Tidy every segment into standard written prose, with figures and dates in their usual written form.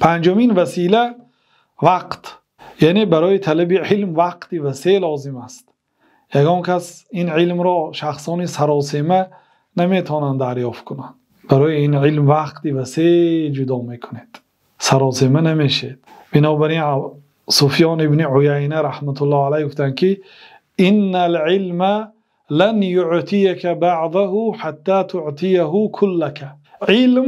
Панҷумин васила вақт, яъне барои талаби илм вақти васеъ лозим аст. Ягон кас ин илмро шахсони саросема наметавонанд дарёфт кунанд. Барои ин илм вақти васеъ ҷудо мекунед, саросема намешавед. Бинобар ин Суфён ибни Уяйна раҳматуллоҳи алайҳи гуфтанд, ки иннал илма лан юътияка баъзаҳу ҳатто туътияҳу куллака. Илм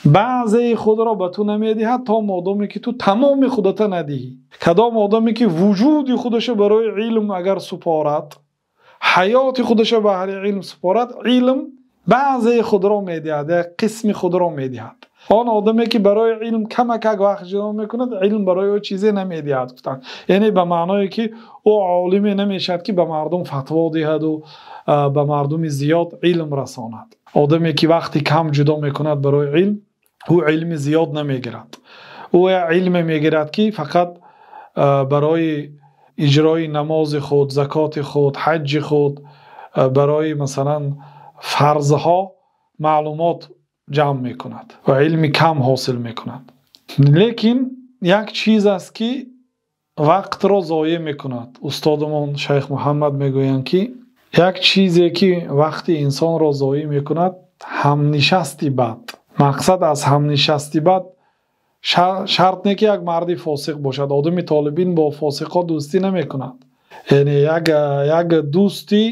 баъзе худро ба ту намедиҳад то модоме ки ту тамоми худатро надиҳӣ. Кадом одаме ки вуҷуди худашро барои илм агар супорад, ҳаёти худашро ба аҳли илм супорад, илм баъзе худро медиҳад, як қисми худро медиҳад. Он одаме ки барои илм камак вақт ҷудо мекунад, илм барои ӯ чизе намедиҳад, гуфтанд. Яъне ба маъное ки ӯ олиме намешавад ки ба мардум фатво диҳад ва ба мардуми зиёд илм расонад. Одаме ки вақти кам ҷудо мекунад барои илм, ӯ илми зиёд намегирад. Ӯ як илме мегирад ки фақат барои иҷрои намози худ, закоти худ, ҳаҷҷи худ, барои масалан фарзҳо маълумот ҷамъ мекунад ва илми кам ҳосил мекунад. Лекин як чиз аст ки вақтро зоеъ мекунад. Устодамон Шайх Муҳаммад мегӯянд ки як чизе ки вақти инсонро зоеъ мекунад ҳамнишасти бад. Мақсад аз ҳамнишасти бад шарт не ки як марди фосиқ бошад. Одами толибин бо фосиқҳо дӯстӣ намекунад. Яъне як дӯсти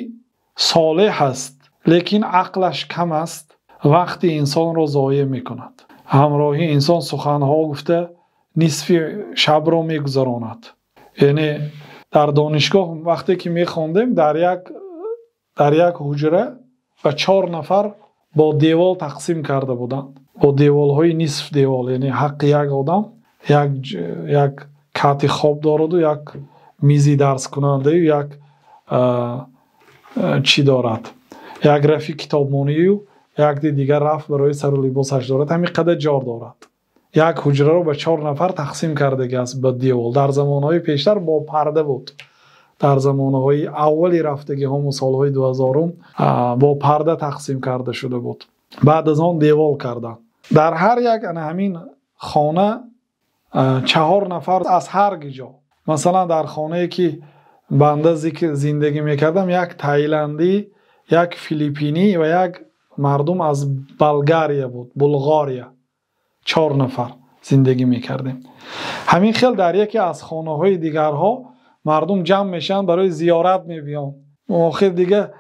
солеҳ аст, лекин ақлаш кам аст, вақти инсонро зоеъ мекунад. Ҳамроҳи инсон суханҳо гуфта нисфи шабро мегузаронад. Яъне дар донишгоҳ вақте ки мехондем, дар як ҳуҷра ба 4 нафар бо девол тақсим карда буданд. Бо деволҳои нисф девол, яъне ҳаққи як одам як кати хоб дорад ва як мизи дарскунандаю як чӣ дорад, як рафи китобмонию як дигар раф барои сару либосаш дорад. Ҳамин қадар ҷо дорад. Як ҳуҷраро ба 4 нафар тақсим кардагиаст ба девол. Дар замонҳои пештар бо парда буд. Дар замонҳои аввали рафтагиҳо, солҳои 2000 бо парда тақсим карда шуда буд. Баъд аз он девол карданд. Дар ҳар як ана ҳамин хона 4 нафар аз ҳар ҷо. Масалан дар хонае ки банда зиндагӣ мекардам, як тайландӣ, як филиппинӣ ва як мардум аз Болгария буд, Булғория. 4 нафар зиндагӣ мекардем. Ҳамин хел дар яке аз хонаҳои дигарҳо мардум ҷамъ мешаванд, барои зиёрат мебиёнд. Охир дига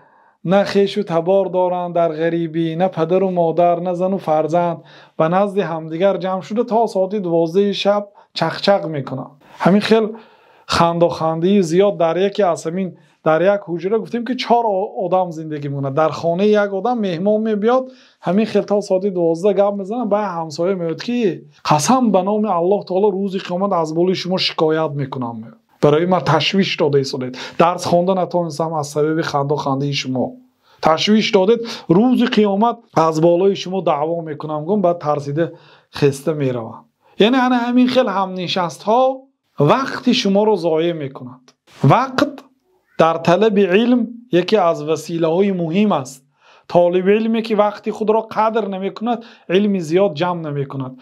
на хешу табор доранд дар ғарибӣ, на падару модар, на зану фарзанд. Ба назди ҳамдигар ҷамъ шуда то соати 12 шаб чақчақ мекунанд. Ҳамин хел хандохандии зиёд дар яке аз ҳамин дар як ҳуҷра гуфтем ки 4 одам зиндагӣ мекунад. Дар хонаи як одам меҳмон мебиёд, ҳамин хел то соати 12 гап мезанад. Баъд ҳамсоя меояд ки қасам ба номи Аллоҳ таоло рӯзи қиёмат аз болои шумо шикоят мекунам. Барои ман ташвиш дода истодед. Дарс хонда натавонистам аз сабаби хандохандии шумо. Ташвиш додед, рӯзи қиёмат аз болои шумо даъво мекунам. Гум баъд тарсида хеста меравам. Яъне ана ҳамин хел ҳамнишастҳо вақти шуморо зоеъ мекунад. Вақт дар талаби илм яке аз василаҳои муҳим аст. Толиби илме ки вақти худро қадр намекунад, илми зиёд ҷамъ намекунад.